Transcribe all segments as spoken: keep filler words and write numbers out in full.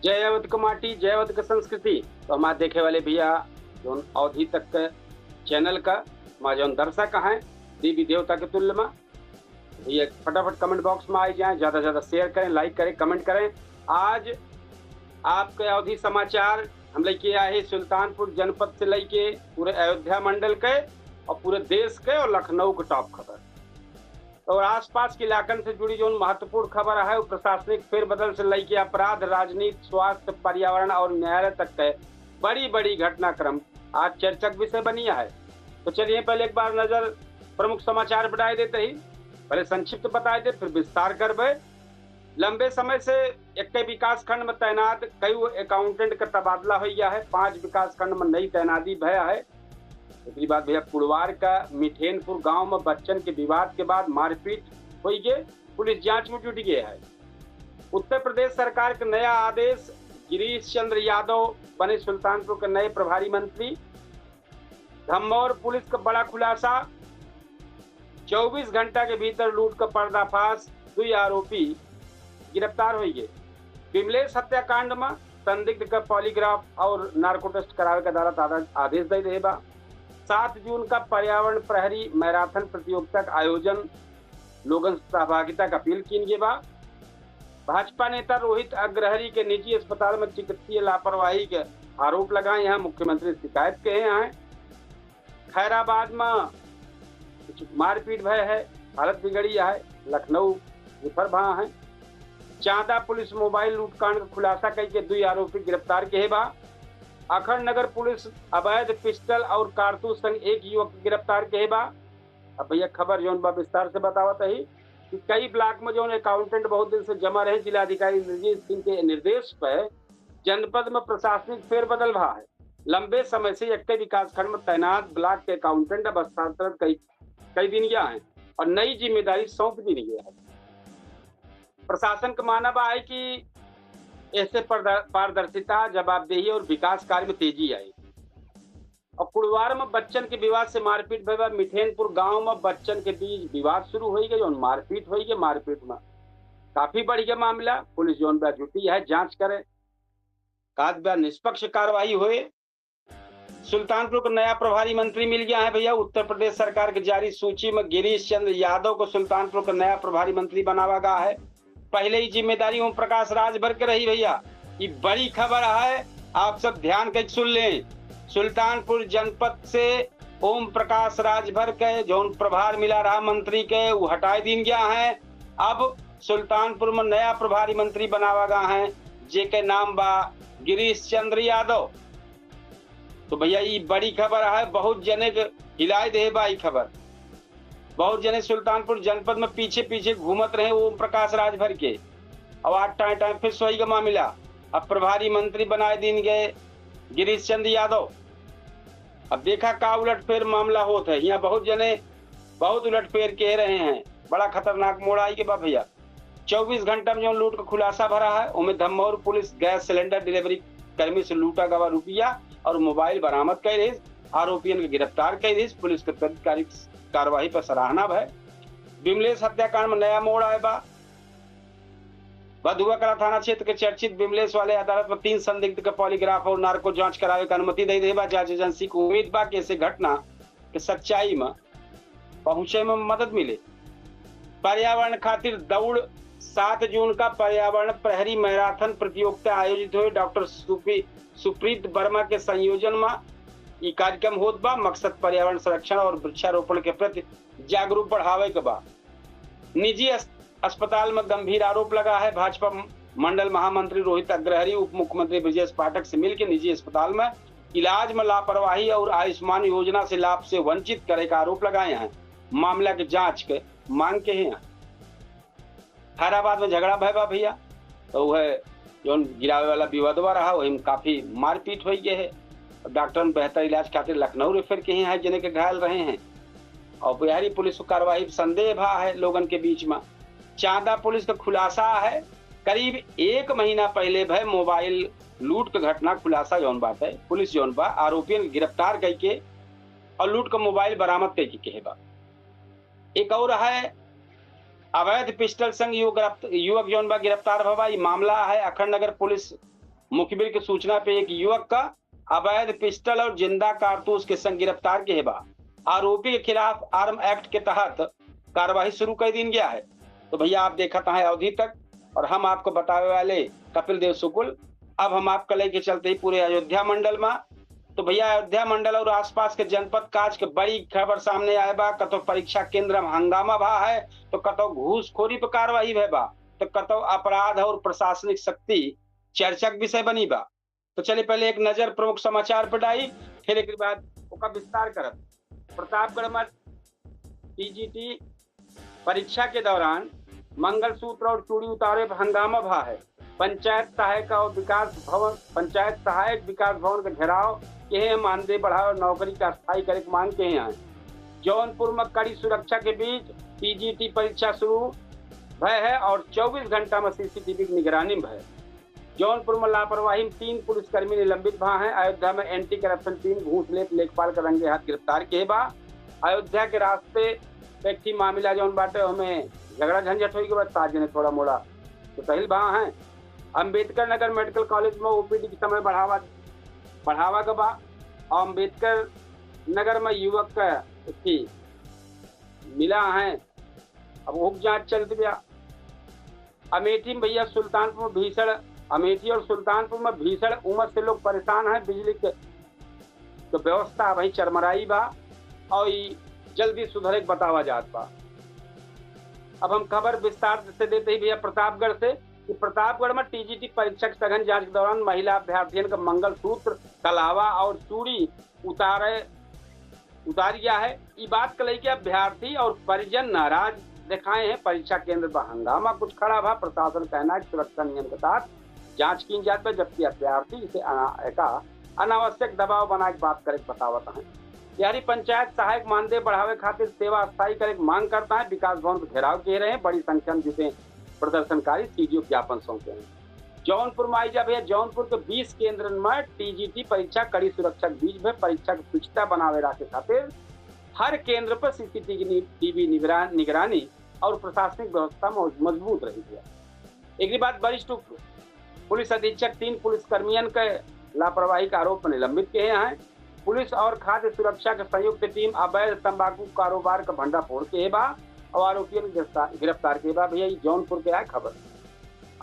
जय अवध क माटी, जय अवध क संस्कृति। तो हमार देखे वाले भइया, जौन अवधी तक के चैनल का, हमार जौन दर्शक हैं, देवी देवता के तुल्य मा, भइया फटाफट कमेंट बॉक्स में आ जाएं, ज्यादा से ज्यादा शेयर करें, लाइक करें, कमेंट करें। आज आपके अवधी समाचार हम लेके आए हैं सुल्तानपुर जनपद से लेके पूरे अयोध्या मंडल के और पूरे देश के और लखनऊ के टॉप खबर और आसपास के इलाकन से जुड़ी जौन महत्वपूर्ण खबर है, वो प्रशासनिक फेरबदल से लेके अपराध, राजनीति, स्वास्थ्य, पर्यावरण और न्यायालय तक के बड़ी बड़ी घटनाक्रम आज चर्चा के विषय बनी है। तो चलिए पहले एक बार नजर प्रमुख समाचार पर डाल देते ही पहले संक्षिप्त बताए दे, फिर विस्तार करबे। लंबे समय से एक विकास खंड में तैनात कई अकाउंटेंट का तबादला हो गया है। पांच विकास खंड में नई तैनाती भया है। एकरी बाद भइया कुड़वार का मिठेनपुर गांव में बच्चन के विवाद के बाद मारपीट होई गए, पुलिस जांच में जुट गए है। उत्तर प्रदेश सरकार के नया आदेश, गिरीश चंद्र यादव बने सुल्तानपुर के नए प्रभारी मंत्री। धमौर पुलिस का बड़ा खुलासा, चउबीस घंटा के भीतर लूट का पर्दाफाश, दुई आरोपी गिरफ्तार होइगे। विमलेश हत्याकांड में संदिग्ध का पॉलीग्राफ और नार्को टेस्ट करावे का अदालत आदा-, आदेश दे रहे बा। सात जून का पर्यावरण प्रहरी मैराथन प्रतियोगिता का आयोजन, लोगन से सहभागिता का अपील कीन गे बा। भाजपा नेता रोहित अग्रहरी के निजी अस्पताल में चिकित्सीय लापरवाही के आरोप लगाए हैं, मुख्यमंत्री शिकायत कहे हैं। खैराबाद में कुछ मारपीट भय है, हालत बिगड़ी है, लखनऊ रेफर भा है। चांदा पुलिस मोबाइल लूटकांड का खुलासा कई के दुई आरोपी गिरफ्तार के बा। अखंड नगर पुलिस अवैध पिस्टल और कारतूस संग एक युवक के गिरफ्तार के बा। अब भइया खबर जौन बा विस्तार से बतावत ही कि कई ब्लॉक में जौन अकाउंटेंट बहुत दिन से जमा रहे, जिलाधिकारी इंद्रजीत सिंह के निर्देश पर जनपद में प्रशासनिक फेरबदल भा है। लंबे समय से एक विकासखंड में तैनात ब्लॉक के अकाउंटेंट अब स्थानांतरित कई, कई दिन गया है और नई जिम्मेदारी सौंप दी गई है। प्रशासन का मानना बा है कि इससे पारद-, पारदर्शिता, जवाबदेही और विकास कार्य में तेजी आई। और कुड़वार में बच्चन के विवाद से मारपीट भइल बा। मिठेनपुर गांव में बच्चन के बीच विवाद शुरू होई गए और मारपीट होई गए। मारपीट में काफी बढ़ गया मामला। पुलिस जौन बा जुटी है जांच करे, काद बा निष्पक्ष कार्रवाई होए। सुल्तानपुर का नया प्रभारी मंत्री मिल गया है भइया। उत्तर प्रदेश सरकार के जारी सूची में गिरीश चंद्र यादव को सुल्तानपुर का नया प्रभारी मंत्री बनावा गया है। पहले ही जिम्मेदारी ओम प्रकाश राजभर के रही भइया। ये बड़ी खबर है, आप सब ध्यान के सुन लें। सुल्तानपुर जनपद से ओम प्रकाश राजभर के जौन प्रभार मिला रहा मंत्री के, वो हटाए दीन गया है। अब सुल्तानपुर में नया प्रभारी मंत्री बनावा गया है, जेके नाम बा गिरीश चंद्र यादव। तो भइया, ई बड़ी खबर है, बहुत जने के हिलाए दे बा ई खबर। बहुत जने सुल्तानपुर जनपद में पीछे पीछे घूमत रहे ओम प्रकाश राजभर के, और आज टाइम टाइम फिर सोई का मामला। अब प्रभारी मंत्री बनाए दीन गए गिरीश चंद यादव। अब देखा का उलटफेर मामला होत है। यहाँ बहुत जने बहुत उलटफेर कह रहे हैं, बड़ा खतरनाक मोड़ आई के बा भइया। चउबीस घंटा में जौन लूट का खुलासा भरा है, ओमे धमौर पुलिस गैस सिलेंडर डिलीवरी कर्मी से लूटा गवा रुपया और मोबाइल बरामद कई रही। आरोपियन के गिरफ्तार कई रही। पुलिस के त्वरित कार्य-, कार्यवाही पर सराहना भय। विमलेश हत्याकांड में नया मोड़ आए बा। बधुआ कला थाना क्षेत्र के चर्चित विमलेश वाले अदालत में तीन संदिग्ध के पॉलीग्राफ और नार्को जांच करावे के अनुमति दे दे बा। जांच एजेंसी को उम्मीद बा कि ऐसे घटना के सच्चाई में पहुंचे में मदद मिले। पर्यावरण खातिर दौड़, सात जून का पर्यावरण प्रहरी मैराथन प्रतियोगिता आयोजित हुए। डॉक्टर सुपी-, सुप्रीत वर्मा के संयोजन में ई कार्यक्रम होत बा। मकसद पर्यावरण संरक्षण और वृक्षारोपण के प्रति जागरूक बढ़ावे के बा। निजी अस-, अस्पताल में गंभीर आरोप लगा है। भाजपा मंडल महामंत्री रोहित अग्रहरी उप मुख्यमंत्री ब्रजेश पाठक से मिलकर निजी अस्पताल में इलाज में लापरवाही और आयुष्मान योजना से लाभ से वंचित करे का आरोप लगाए हैं। मामला के जांच के मांग के हैं। खैराबाद में झगड़ा भय बा भइया, तो वह जौन गिरावे वाला विवादवा रहा, वही में काफी मारपीट हो गए है। डॉक्टर बेहतर इलाज खातिर लखनऊ रेफर के हैं, जने के घायल रहे हैं। और बिहारी पुलिस को कार्रवाई पर संदेह भा है लोगन के बीच में। चांदा पुलिस का खुलासा है, करीब एक महीना पहले भय मोबाइल लूट के घटना खुलासा जौन बाटे, पुलिस जौन बा आरोपियन के गिरफ्तार कई के और लूट के मोबाइल बरामद कई के कहे बा। एक और है अवैध पिस्टल संग युवक गिरफ्त-, युवक जौन बा गिरफ्तार भवा। ई मामला है अखंड नगर पुलिस मुखबिर की सूचना पे एक युवक का अवैध पिस्टल और जिंदा कारतूस के संग गिरफ्तार किहे बा। आरोपी के खिलाफ आर्म एक्ट के तहत कार्यवाही शुरू कर दीन गया है। तो भैया, आप देखत हैं अवधी तक और हम आपको बतावे वाले कपिल देव शुक्ल। अब हम आपका लेके चलते ही पूरे अयोध्या मंडल में। तो भैया, अयोध्या मंडल और आसपास के जनपद काज के बड़ी खबर सामने आए बा। कतौ परीक्षा केंद्र में हंगामा भा है, तो कतौ घूसखोरी पर कार्रवाई भय बा, तो कतौ अपराध और प्रशासनिक सख्ती चर्चा के विषय बनी बा। तो चलिए, पहले एक नजर प्रमुख समाचार पर डाई, फिर एक बाद ओका विस्तार करब। प्रतापगढ़ में टीजीटी परीक्षा के दौरान मंगलसूत्र और चूड़ी उतारे पर हंगामा भा है। पंचायत सहायक और विकास भवन, पंचायत सहायक विकास भवन के घेराव किहे, मानदेय बढ़ावे और नौकरी का स्थायी करे की मांग किहे हैं। जौनपुर में कड़ी सुरक्षा के बीच टीजीटी परीक्षा शुरू भय है और चउबीस घंटा में सीसीटीवी की निगरानी में भय। जौनपुर में लापरवाही में तीन पुलिसकर्मी निलंबित भा हैं। अयोध्या में एंटी करप्शन टीम घूस लेत लेखपाल के रंगे हाथ गिरफ्तार किहे बा। अयोध्या के रास्ते एक ठी मामला जौन बाटे, ओमे झगड़ा झंझट होई के बाद सात जने थोड़ा मोड़ा तो तहिल भा हैं। अंबेडकर नगर मेडिकल कॉलेज में ओपीडी के समय बढ़ावा, बढ़ावा के बा। और अंबेडकर नगर में युवक का एक ठी मिला है, अब ओक जांच चलत बा। अमेठी में भैया सुल्तानपुर में भीषण, अमेठी और सुल्तानपुर में भीषण उमस से लोग परेशान हैं। बिजली के, के व्यवस्था वही चरमराई बा और ई जल्दी सुधरे के बतावा जात बा। अब हम खबर विस्तार से देते ही भैया प्रतापगढ़ से कि प्रतापगढ़ में टीजीटी परीक्षा के सघन जांच के दौरान महिला अभ्यर्थियन का मंगलसूत्र, कलावा और चूड़ी उतारे, उतार गया है। ई बात के लेके अभ्यर्थी और परिजन नाराज दिखाए हैं। परीक्षा केंद्र पर हंगामा कुछ खड़ा भा। प्रशासन कहना है कि सुरक्षा नियम के तहत जांच की जात बा, जबकि अभ्यर्थी इसे अना-, एका अनावश्यक दबाव बनाए के बात करे के बतावत हैं। यहरी पंचायत सहायक मानदेय बढ़ावे खातिर सेवा स्थायी करे के मांग करता है। विकास भवन के घेराव किहे रहे हैं। बड़ी संख्या में जुटे प्रदर्शनकारी सीडीओ ज्ञापन सौंपे हैं। जौनपुर में आई जा भैया, जौनपुर के बीस केंद्रन में टीजीटी परीक्षा कड़ी सुरक्षा के बीच में परीक्षा के शुचिता बनावे रखे खातिर हर केंद्र पर सीसीटीवी नि-, टीवी निगरान-, निगरानी और प्रशासनिक व्यवस्था मौज-, मजबूत रही भैया। एक बाद वरिष्ठ उप पुलिस अधीक्षक तीन पुलिसकर्मियन के लापरवाही के आरोप में निलंबित किहे हैं। पुलिस और खाद्य सुरक्षा के संयुक्त टीम अवैध तंबाकू कारोबार का भंडाफोड़ किहे बा और आरोपियन के गिरफ्तार, गिरफ्तार किहे बा। भैया, ई जौनपुर के आए खबर।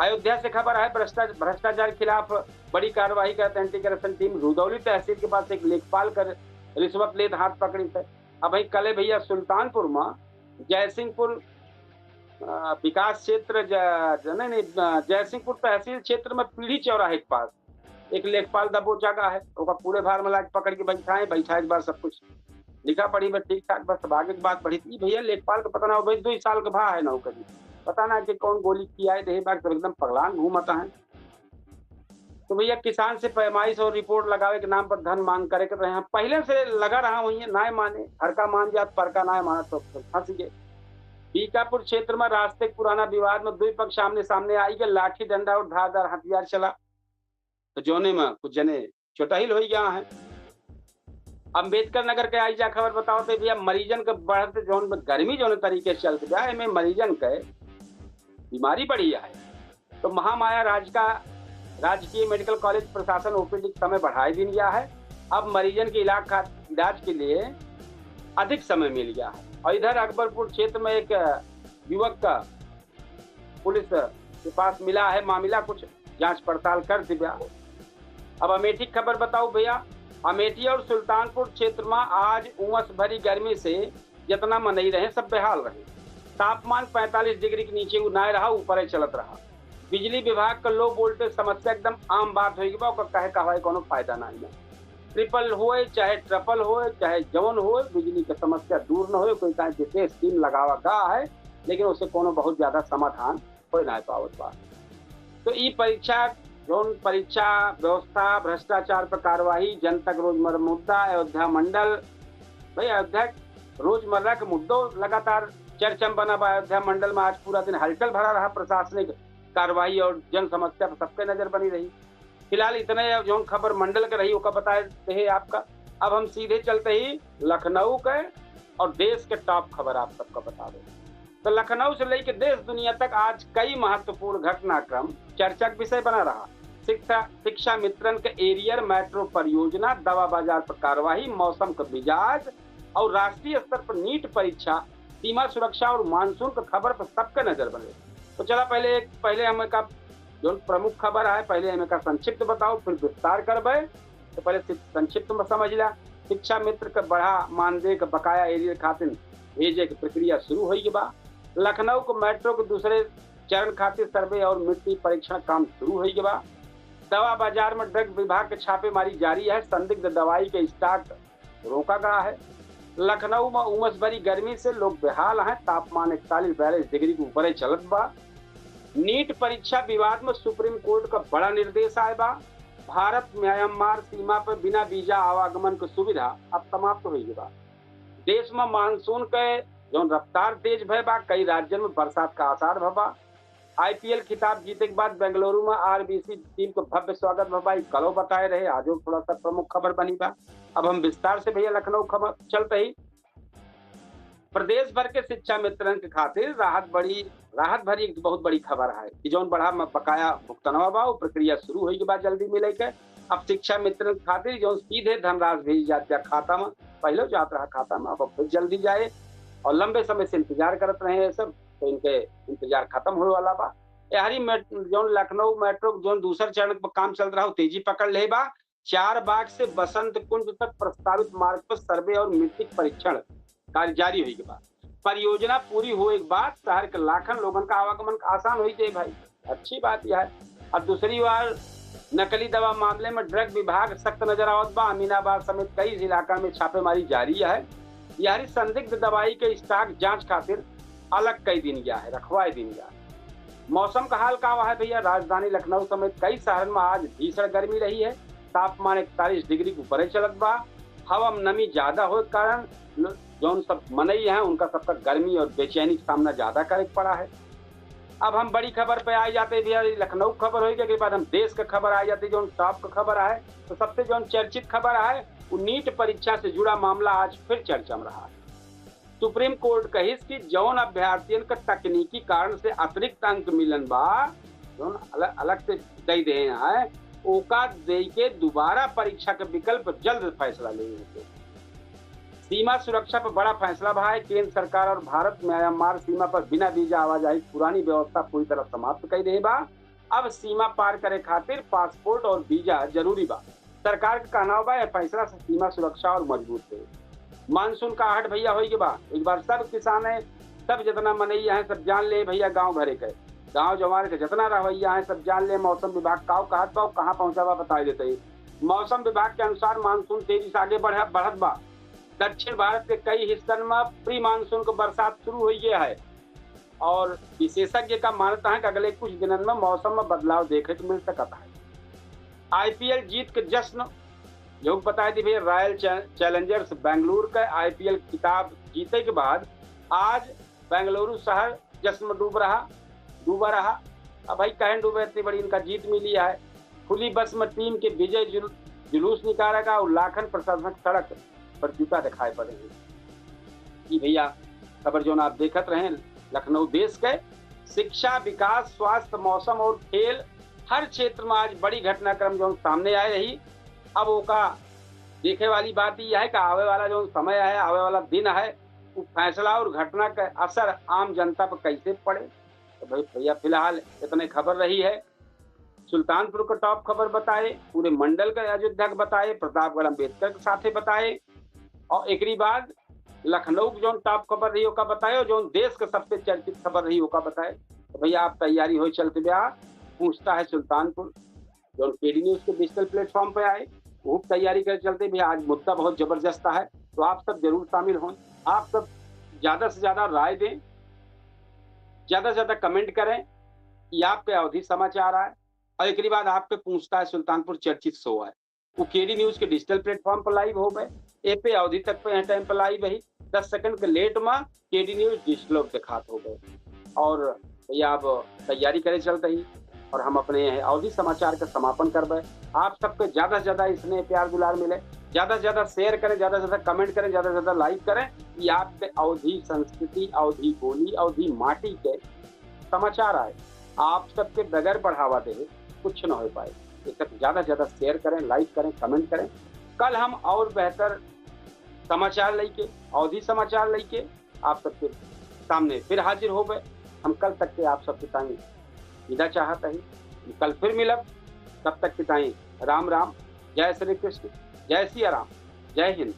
अयोध्या से खबर है, भ्रष्टा-, भ्रष्टाचार खिलाफ बड़ी कार्रवाई करत एंटी करप्शन टीम। रुदौली तहसील के पास एक लेखपाल कर रिश्वत लेत हाथ पकड़ी थे। अब भाई कले भैया सुल्तानपुर में जयसिंहपुर, अ, विकास क्षेत्र ज-, ज-, नहीं, नहीं, अ, जयसिंहपुर तहसील क्षेत्र में पीढ़ी चौराहे के पास एक लेखपाल दबोचा गा है, ओका पूरे भार में लाके पकड़ के बैठाए, बैठाए के बाद सब कुछ लिखा पढ़ी बस ठीक ठाक, बस सब आगे की बात बढ़ी। ई भैया लेखपाल का पता ना हो भाई, दो साल का भा है नौकरी, पता ना कि कौन गोली खियाए दे, बाकी सब एकदम पगलान घूमता है। तो भैया किसान से पैमाइश और रिपोर्ट लगावे के नाम पर धन मांग करे के रहे हैं, पहले से लगा रहा वही ना माने, हर का मान जात पर का ना माना तो फंस गए। बीकापुर क्षेत्र में रास्ते के पुराना विवाद में दुई पक्ष आमने सामने आई के लाठी डंडा और धारदार हथियार चला, तो जौने में कुछ जने चोटाहिल हो गया है। अम्बेडकर नगर के आई जा खबर बताओ तो भैया, मरीजन के बढ़त जौन गर्मी जौन तरीके से चलत बा, एमे मरीजन के बीमारी बढ़ी है। तो महामाया राज का राजकीय मेडिकल कॉलेज प्रशासन ओपीडी के समय बढ़ाए दिन गया है। अब मरीजन के इलाज खा-, इलाज के लिए अधिक समय मिल गया है। और इधर अकबरपुर क्षेत्र में एक युवक का पुलिस के पास मिला है मामला, कुछ जांच पड़ताल कर दिया। अब अमेठी की खबर बताओ भैया, अमेठी और सुल्तानपुर क्षेत्र में आज उमस भरी गर्मी से जितना मनई रहे सब बेहाल रहे। तापमान पैंतालीस डिग्री के नीचे उ ना रहा, ऊपर ही चलत रहा। बिजली विभाग का लो वोल्टेज समस्या एकदम आम बात हो गई बा, ओकर कहे कहवाई कोनो फायदा नहीं है। ट्रिपल होए चाहे ट्रिपल होए चाहे जौन होए, बिजली की समस्या दूर न होए। कोई कहे विशेष टीम लगावा गा है, लेकिन उसे कोनो बहुत ज्यादा समाधान हो ना पावत बा। तो ई परीक्षा, जौन परीक्षा व्यवस्था, भ्रष्टाचार पर कार्रवाई, जनता के रोजमर्रा मुद्दा, अयोध्या मंडल, भाई अयोध्या रोजमर्रा के मुद्दों लगातार चर्चा में बना बा। अयोध्या मंडल में आज पूरा दिन हलचल भरा रहा, प्रशासनिक कार्रवाई और जन समस्या पर सबके नजर बनी रही। फिलहाल इतने जौन खबर मंडल के रही ओका बताए रहे आपका। अब हम सीधे चलते ही लखनऊ के और देश के टॉप खबर आप सबका बता दें। तो लखनऊ से लेके देश दुनिया तक आज कई महत्वपूर्ण घटनाक्रम चर्चा के विषय बना रहा। शिक्षा शिक्षा मित्रन के एरियर मेट्रो परियोजना, दवा बाजार पर कार्यवाही, मौसम का मिजाज और राष्ट्रीय स्तर पर नीट परीक्षा, सीमा सुरक्षा और मानसून का खबर पर सबके नजर बने। तो चला पहले एक पहले हम एक जो प्रमुख खबर है, पहले हम एक संक्षिप्त बताओ, फिर विस्तार करबे। तो पहले सि- संक्षिप्त में समझ लिया। शिक्षा मित्र के बढ़ा मानदेय के बकाया एरियर खातिर भेजे के प्रक्रिया शुरू हो गई बा। लखनऊ के मेट्रो के दूसरे चरण खातिर सर्वे और मिट्टी परीक्षण काम शुरू हो गई बा। दवा बाजार में ड्रग विभाग के छापेमारी जारी है। संदिग्ध दवाई के स्टॉक रोका गया है। लखनऊ में उमस भरी गर्मी से लोग बेहाल हैं। तापमान इकतालीस बयालीस डिग्री के ऊपर ही चलत बा। नीट परीक्षा विवाद में सुप्रीम कोर्ट का बड़ा निर्देश आए बा। भारत म्यांमार सीमा पर बिना वीजा आवागमन की सुविधा अब समाप्त हो गई बा। देश में मानसून के जौन रफ्तार तेज भय बा, कई राज्यन में बरसात का आसार भय बा। आईपीएल खिताब जीते के बाद बेंगलुरु में आरबीसी टीम को भव्य स्वागत भय बा, ई कलो बताए रहे, आजो थोड़ा सा प्रमुख खबर बनी बा। अब हम विस्तार से भैया लखनऊ खबर चलते ही प्रदेश भर के शिक्षा मित्रन के खातिर राहत बड़ी राहत भरी एक बहुत बड़ी खबर है कि जौन बढ़ा म-, बकाया भुगतनवा बा, वो प्रक्रिया शुरू होई के बाद जल्दी मिले के। अब शिक्षा मित्रन के खातिर जौन सीधे धनराशि भेजी जाती है खाता में, पहले जात रहा खाता में, अब, अब जल्दी जाए और लंबे समय से इंतजार करत रहे हैं सब, तो इनके इंतजार खत्म होए वाला बा। यहरी मेट-, जौन लखनऊ मेट्रो जौन दूसर चरण पर काम चल रहा हो, तेजी पकड़ ले बा। चार बाग से बसंत कुंज तक प्रस्तावित मार्ग पर सर्वे और मिट्टी परीक्षण कार्य जारी होई के बा। परियोजना पूरी होए के बाद शहर के लाखन लोगन का आवागमन आसान होई जाए भाई, अच्छी बात यह है। और दूसरी ओर नकली दवा मामले में ड्रग विभाग सख्त नजर आवत बा। अमीनाबाद समेत कई इलाका में छापेमारी जारी है। यहरी संदिग्ध दवाई के स्टॉक जांच खातिर अलग कई दिन गया है, रखवाए दिन गया है। मौसम का हाल का हुआ है भैया? राजधानी लखनऊ समेत कई शहरन में आज भीषण गर्मी रही है। तापमान इकतालीस डिग्री के ऊपर ही चलत बा। हवा में नमी ज्यादा होए के कारण लो-, जौन सब मनई हैं, उनका सबका गर्मी और बेचैनी का सामना ज्यादा करे के पड़ा है। अब हम बड़ी खबर पे आ जाते भैया, लखनऊ खबर होई, के बाद हम देश का खबर आ जाते, जौन टॉप का खबर है, तो सबसे जौन चर्चित खबर है, वो नीट परीक्षा से जुड़ा मामला आज फिर चर्चा में रहा है। सुप्रीम कोर्ट कहिस कि जौन अभ्यर्थियन का तकनीकी कारण से अतिरिक्त अंक मिलन बा, जौन अलग, अलग से दे दे हैं, ओका दे के दोबारा परीक्षा के विकल्प जल्द फैसला ले होते। सीमा सुरक्षा पर बड़ा फैसला भा है। केंद्र सरकार और भारत म्यांमार सीमा पर बिना वीजा आवाजाही की पुरानी व्यवस्था पूरी तरह समाप्त कर दे बा। अब सीमा पार करे खातिर पासपोर्ट और वीजा जरूरी बा। सरकार के कहना बा, यह फैसला से सीमा सुरक्षा और मजबूत होई। मानसून का आहट भैया होई के बा। एक बार सब किसान है, सब जितना मनई है, सब जान ले भैया, गांव भरे के, गांव जवार के जितना रहवैया है, सब जान ले मौसम विभाग का कहत बा, कहाँ पहुंचा बा, बताई देते ही। मौसम विभाग के अनुसार मानसून तेजी से आगे बढ़ बढ़त बा। दक्षिण भारत के कई हिस्सन में प्री मानसून के बरसात शुरू होई गया है और विशेषज्ञ का मानता है कि अगले कुछ दिनन में मौसम में बदलाव देखे के मिल सकता है। आईपीएल जीत के जश्न, जो बताए दी भैया, रॉयल चै-, चैलेंजर्स बेंगलुरु के आईपीएल खिताब जीते के बाद आज बेंगलुरु शहर जश्न में डूब रहा, डूबा रहा। अब भाई, कहन डूबे, इतनी बड़ी इनका जीत मिली है। खुली बस में टीम के विजय जुल-, जुलूस निकालेगा और लाखन प्रशंसक सड़क पर जुटा दिखाई पड़ेंगे। जी भैया, खबर जौन आप देखत रहे लखनऊ देश के, शिक्षा, विकास, स्वास्थ्य, मौसम और खेल, हर क्षेत्र में आज बड़ी घटनाक्रम जौन सामने आए रही। अब ओका देखे वाली बात यह है कि आवे वाला जौन समय है, आवे वाला दिन है, वो फैसला और घटना का असर आम जनता पर कैसे पड़े। तो भाई भैया, फिलहाल इतने खबर रही है। सुल्तानपुर का टॉप खबर बताए, पूरे मंडल का अयोध्या का बताए, प्रतापगढ़ अम्बेडकर के साथे बताए, और एकरी बाद लखनऊ के जौन टॉप खबर रही ओका बताए, और जौन देश का सबसे चर्चित खबर रही ओका बताए। तो भैया, आप तैयारी हो चलते बा, पूछता है सुल्तानपुर, जौन केडी न्यूज के डिजिटल प्लेटफॉर्म पे आए, वो तैयारी करे चलते भैया। आज मुद्दा बहुत जबरदस्त है, तो आप सब जरूर शामिल हों, आप सब ज्यादा से ज्यादा राय दें, ज्यादा से ज्यादा कमेंट करें कि आपके अवधी समाचार आए, और एकरी बाद आपके पूछता है सुल्तानपुर चर्चित शो आए। वो केडी न्यूज के डिजिटल प्लेटफॉर्म पर लाइव हो गए, ए पे अवधि तक पे यह टाइम पर लाइव है, दस सेकंड के लेट में केडी न्यूज डिजिटल दिखात हो गए। और भैया, अब तैयारी करे चलते ही और हम अपने यह अवधी समाचार का समापन करबे। आप सबके ज्यादा से ज्यादा इसने प्यार दुलार मिले, ज्यादा से ज्यादा शेयर करें, ज्यादा से ज्यादा कमेंट करें, ज्यादा से ज्यादा लाइक करें। ये आपके अवधी संस्कृति, अवधी बोली, अवधी माटी के समाचार आए। आप सबके बगैर बढ़ावा दे कुछ न हो पाए। एकरा ज्यादा से ज्यादा share करें, like करें, comment करें। कल हम और बेहतर समाचार लेके, अवधी समाचार लेके आप सबके सामने फिर हाजिर होबे। हम कल तक के आप सबके ताईं विदा चाहत हई। कल फिर मिलब, तब तक के ताईं राम राम, जय श्री कृष्ण, जय सिया राम, जय हिंद,